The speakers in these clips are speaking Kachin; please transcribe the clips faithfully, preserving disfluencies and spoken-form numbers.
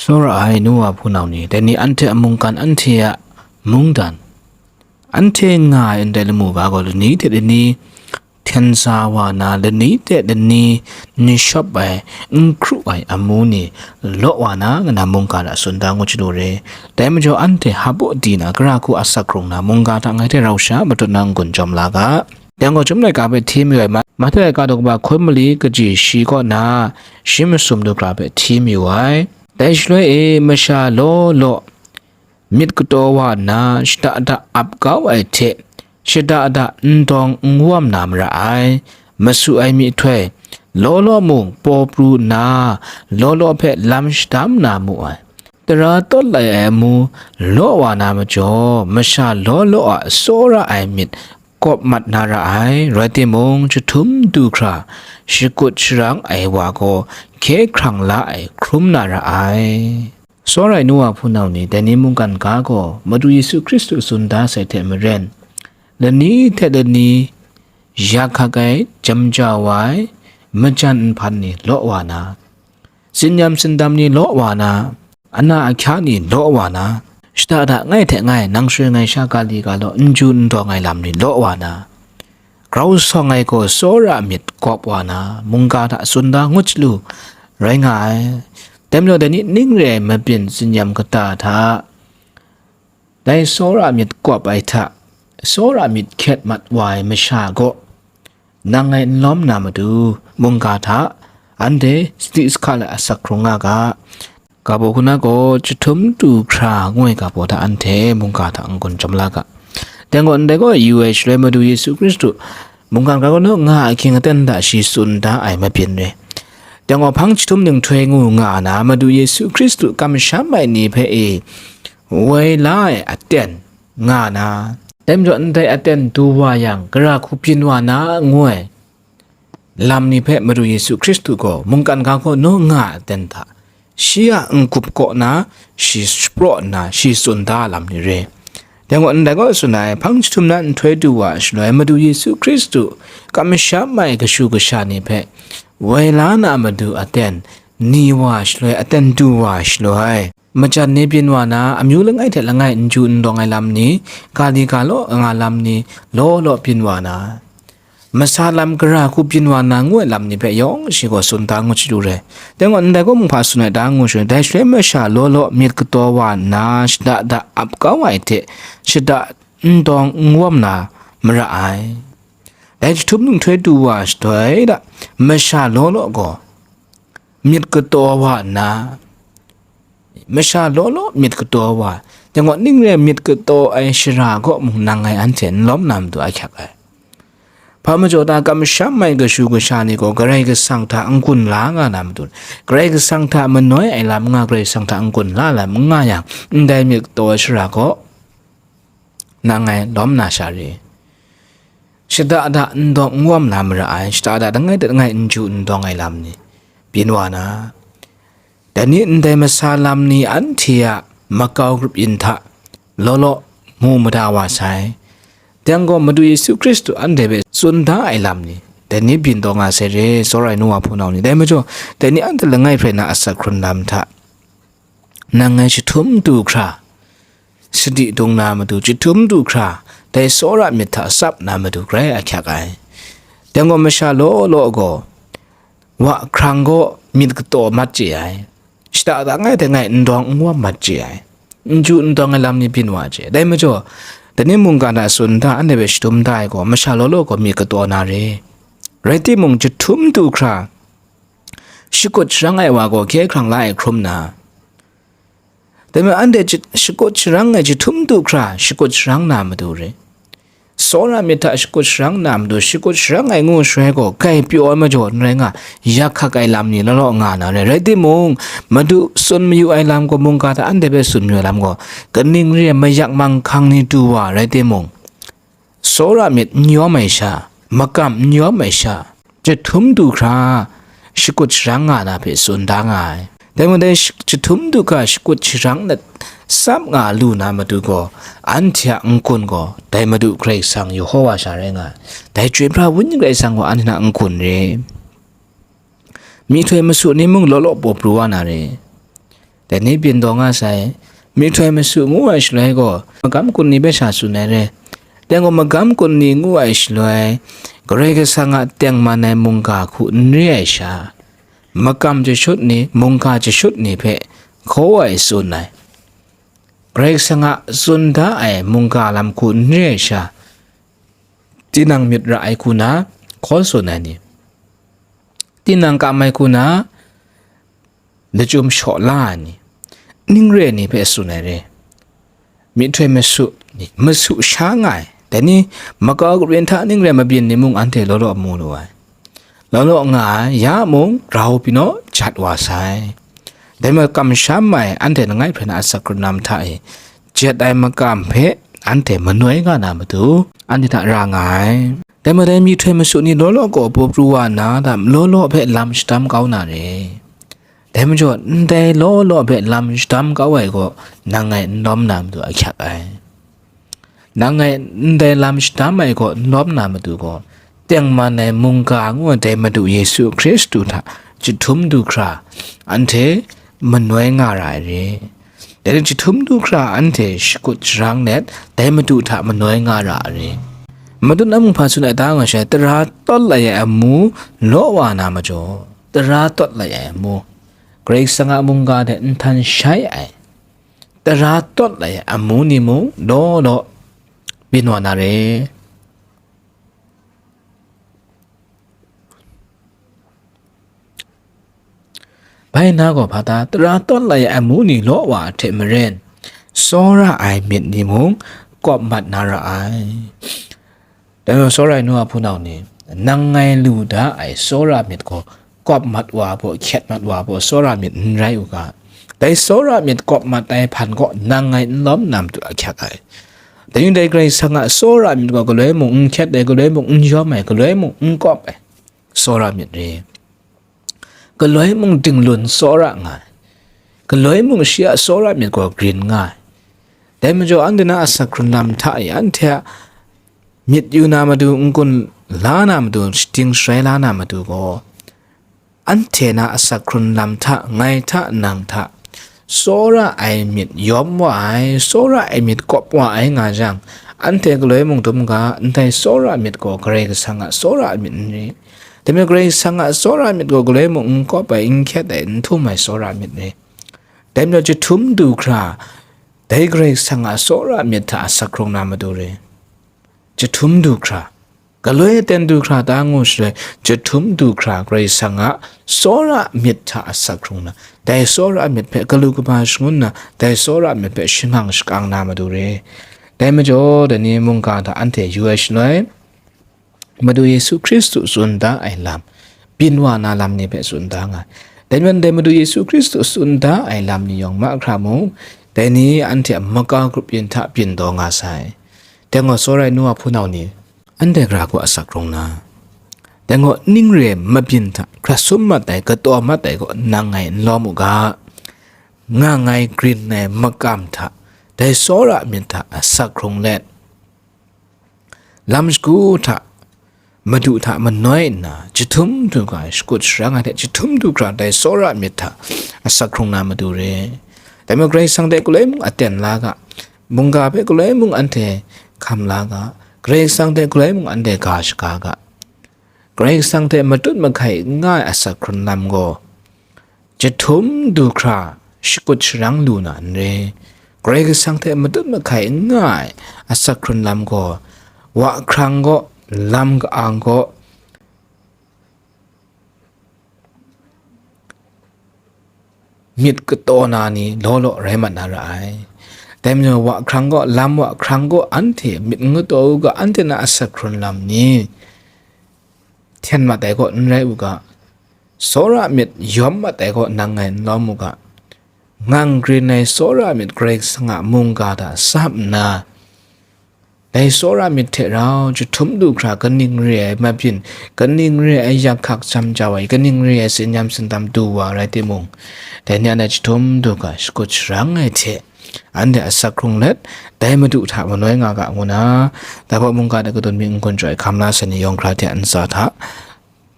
Tsawra ai nu wa hpunau ni, dai ni anhte a mungkan, anhte a mungdan, anhte nga ai ndai lamu ga gaw lani hte lani hten sa wa na, lani hte lani n shawp ai, n hkru ai amu ni law wa na, nga na mungga hta tsun da ngut chyalu re. Dai majaw anhte hpa di na, gara hku asak hkrung na, mungga hta ngaihte rau sha matut na n-gun jawm la ga. Yang gaw, Chyum laika hpe hti mayu ai, Ma-, Mahte laika daw kaba hkun mali kaji shi kaw na, shi masum du hkra hpe hti mayu ai. Dai shaloi e, masha law law myit kataw wa nna, shada da ap kau ai hte, shada da n dawng n wam na mara ai. Masu ai myihtoi, law law mung paw pru nna, law law hpe lam shadam na mu ai. Tara tawt lai ai amu law wa na majaw, masha law law a tsawra ai myit kawp mat na ra ai, rai timung, jahtum du hkra shakut sharang ai wa gaw hkye hkrang la ai hkrum na ra ai. Tsawra ai nu wa hpunau ni, dai ni mungkan ga gaw Madu Yesu Hkristu tsun da sai hte maren, lani hte lani yak hkak ai, jam ja wa ai, majan nhpan ni law wa na, tsinyam tsindam ni law wa na, ana ahkya ni law wa na, shada da ngai hte ngai, nang shaloi ngai sha ga li ga law, n ju n dawng ai lam ni law wa na, grau sawng ai gaw tsawra myit kawp wa na, mungga hta tsun da ngut chyalu rai nga ai. Dai majaw, dai ni ning re ai mabyin tsinyam kata hta, dai tsawra myit kawp ai hta, tsawra myit hkyet mat wa ai masha gaw, nang ngai n lawm na matu, mungga hta anhte sadi sahka let asak hkrung nga ga. Ga baw hku na gaw, jahtum du hkra ngu ai ga baw hta anhte mungga hta n-gun jawm la ga. Dai gaw, ndai gaw, yu ai shaloi Madu Yesu Hkristu mungkan ga gaw naw nga ahkying aten hta shi tsun da ai mabyin re. Dai gaw, hpang jahtum nhtoi ngu nga na, Madu Yesu Hkristu kamsham ai ni hpe e woi la ai aten nga na, dai majaw ndai aten du wa yang, gara hku byin wa na ngu ai lam ni hpe Madu Yesu Hkristu gaw mungkan ga hku naw nga ai aten hta, shi a n-gup kaw na, shi shapraw nna, shi tsun da ai lam ni re. Dai gaw, ndai gaw tsun ai, hpang jahtum na nhtoi du wa ai shaloi, Madu Yesu Hkristu kamsham ai kashu kasha ni hpe woi la na matu aten ni wa ai shaloi, aten du wa ai shaloi, majan ni byin wa na, amyu langai hte langai n ju n dawng ai lam ni, ga li ga law nga lam ni, law law byin wa na, masa lam gara hku byin wa na ngu ai lam ni hpe yawng shi gaw tsun da ngut chyalu re. Dai gaw, ndai gaw mung hpa tsun ai ta ngu shaloi, dai shaloi masha law law myit kataw wa nna, shada da ap kau ai hte, shada n dawng n wam na mara ai. Dai jahtum nhtoi du wa ai shaloi hta, masha law law gaw myit kataw wa nna, masha law law myit kataw wa, dai gaw ning re ai myit kataw ai shara kaw mung nang ngai anhte n lawm na matu ahkyak ai. Hpa majaw ta, kamsham ai kashu kasha ni gaw Karai Kasang hta n-gun la nga na matu, Karai Kasang hta manoi ai lam nga, Karai Kasang hta n-gun la lam n nga yang, ndai myit kataw ai shara kaw nang ngai lawm na sha re. Shada da n dawng n wam na mara ai, shada da langai hte langai n ju n dawng ai lam ni byin wa na, dai ni ndai masa lam ni anhte a makau grup yin hta law law mu mada wa sai. Dai gaw, Madu Yesu Hkristu anhte hpe tsun da ai lam ni, dai ni byin taw nga sai re, tsawra ai nu wa hpunau ni. Dai majaw, dai ni anhte langai hpe na asak hkrun lam hta, nang ngai jahtum du hkra, sadi dung na matu, jahtum du hkra, dai tsawra myit hta tsap na matu grai ahkyak ai. Dai gaw, masha law law gaw, wa hkrang gaw myit kataw mat chye ai. Shada da langai hte langai n dawng n wam mat chye ai. N ju n dawng ai lam ni byin wa chye. Dai majaw, dai ni mungga hta tsun da, anhte hpe shadum da ai gaw, masha law law gaw myit kataw na re. Rai timung, jahtum du hkra shakut sharang ai wa gaw hkye hkrang la ai hkrum na, dai majaw, anhte jahtum, shakut sharang ai jahtum du hkra shakut sharang na matu re. Tsawra myit hta shakut sharang na matu, shakut sharang ai ngu shaloi gaw, grai pyaw ai majaw n rai nga, yak hkak ai lam ni law law nga na re. Rai timung, Madu tsun mayu ai lam gaw, mungga hta anhte hpe tsun mayu ai lam gaw, kaning re ai mayak manghkang ni du wa rai timung, tsawra myit n yawm ai sha, makam n yawm ai sha, jahtum du hkra shakut sharang nga na hpe tsun da nga ai. Dai mung dai sh-, jahtum du hkra shakut sharang na tsap nga lu na matu gaw, anhte a n-gun gaw dai Madu Karai Kasang Yehowa sha rai nga ai. Dai Chyoi Pra Wenyi Karai Kasang gaw anhte a n-gun re. Myihtoi masu ni mung law law paw pru wa na re. Dai ni byin taw nga sai, myihtoi masu ngu ai shaloi gaw, magam kun ni hpe sha tsun ai re. Dai gaw magam kun ni ngu ai shaloi, Karai Kasang a tengman ai mungga hku n re ai sha, makam jashut ni, mungga jashut ni hpe hkaw ai tsun ai. Karai Kasang a tsun da ai mungga lam hku n re ai sha, tinang myit ra ai hku na hkaw tsun ai ni, tinang kam ai hku na lachyum shaw la ai ni, ning re ni hpe tsun ai re. Myihtoi masu ni, masu sha nga ai. Dai ni, makau kabyin hta ning re mabyin ni mung anhte law law mu lu ai. Law law nga ai, ya mung, grau pyi naw jat wa sai. Dai ma kamsham ai anhte langai hpren a asak hkrun lam hta e jet ai makam hpe anhte manoi nga na matu, anhte hta ra nga ai. Dai majaw, myihtoi masu ni law law gaw pup pru wa na, dai law law hpe lam shadam kau na re. Dai majaw, ndai law law hpe lam shadam kau ai gaw, nang ngai n lawm na matu ahkyak ai. Nang ngai ndai lam shadam ai gaw n lawm na matu gaw, tengman ai mungga ngu ai dai Madu Yesu Hkristu hta jahtum du hkra, anhte manoi nga ra ai re. Dai ni jahtum du hkra anhte shakut sharang let, dai Madu hta manoi nga ra ai re. Madun a mung hpa tsun ai ta nga shai, tara tawt lai ai amu law wa na majaw, tara tawt lai ai amu, Karai Kasang a mungga hte nhtan shai ai, tara tawt lai ai amu ni mung law law byin wa na re. Bai na gaw hpa ta, tara tawt lai ai amu ni law wa hte maren, tsawra ai myit ni mung kawp mat na ra ai. Dai gaw tsawra ai nu a hpunau ni, nang ngai lu da ai tsawra myit gaw kawp mat wa baw, hkyet mat wa baw, tsawra myit n rai u ga. Dai tsawra myit kawp mat ai hpan gaw nang ngai n lawm na matu ahkyak ai. Dai ni dai Karai Kasang a tsawra myit gaw galoi mung n hkyet ai, galoi mung n yawm ai, galoi mung n kawp ai tsawra myit re. Galoi mung dinglun tsawra nga ai, galoi mung shi a tsawra myit gaw grin nga ai. Dai majaw, anhte na asak hkrun lam hta e anhte a myit yu na matu, n-gun la na matu, shading sharai la na matu gaw, anhte na asak hkrun lam hta, ngai hta, nang hta, tsawra ai myit yawm wa ai, tsawra ai myit kawp wa ai nga jang, anhte galoi mung dum ga, ndai tsawra myit gaw Karai Kasang a tsawra ai myit n ri. Dai majaw, Karai Kasang a tsawra myit gaw galoi mung n kawp ai, n hkyet ai, n htum ai tsawra myit re. Dai majaw, jahtum du hkra, dai Karai Kasang a tsawra myit hta asak hkrung na matu re. Jahtum du hkra, galoi aten du hkra ta ngu shaloi, jahtum du hkra Karai Kasang a tsawra myit hta asak hkrung na, dai tsawra myit hpe galu kaba shangun na, dai tsawra myit hpe shangang shakang na matu re. Dai majaw, dai ni mungga hta anhte yu ai shaloi, Madu Yesu Hkristu tsun da ai lam, byin wa na lam ni hpe tsun da nga ai. Dai ni, dai Madu Yesu Hkristu tsun da ai lam ni yawng mahkra mung, dai ni anhte a makau grup yin hta byin taw nga sai. Dai gaw, tsawra ai nu a hpunau ni, anhte gara gaw asak rung na, dai gaw, ning re ai mabyin hta hkrat sum mat ai, kataw mat ai gaw nang ngai n lawm u ga, nga ngai grin ai makam hta, dai tsawra myit hta asak rung let, lam shagu hta, Madu hta manoi nna, jahtum du ga ai shakut sharang ai hte jahtum du hkra dai tsawra myit hta asak hkrung na matu re. Dai majaw, Karai Kasang hte galoi mung aten la ga, mungga hpe galoi mung anhte hkam la ga, Karai Kasang hte galoi mung anhte ga shaga ga. Karai Kasang hte matut mahkai n nga ai asak hkrun lam gaw, jahtum du hkra shakut sharang lu na n re. Karai Kasang hte matut mahkai n nga ai asak hkrun lam gaw, wa hkrang gaw, lam ka-ang gaw, myit kataw na ni law law rai mat na ra ai. Dai majaw, wa hkrang gaw, lam wa hkrang gaw, anhte myit n kataw u ga, anhte na asak hkrun lam ni hten mat ai gaw n rai u ga, tsawra myit yawm mat ai gaw nang ngai n lawm u ga, ngang grin ai tsawra myit Karai Kasang a mungga hta sap nna, dai tsawra myit hte rau jahtum du hkra kaning re ai mabyin, kaning re ai yak hkak jam jau ai, kaning re ai tsin yam tsindam du wa rai timung, dai ni a jahtum du ga shakut sharang ai hte, anhte asak hkrung let, dai Madu hta manoi nga ga ngu na, dai hpaw mungga hta kadun mi n-gun jaw ai hkam la sai ni yawng hkra hte a ntsa hta,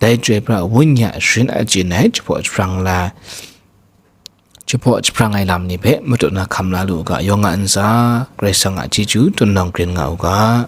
dai Chyoi Pra Wenyi a sharin achyin ai jahpaw jahprang la, jahpaw jahprang ai lam ni hpe madu na hkam la lu u ga, yawng a ntsa, Karai Kasang a chyeju tun nawng grin nga u ga.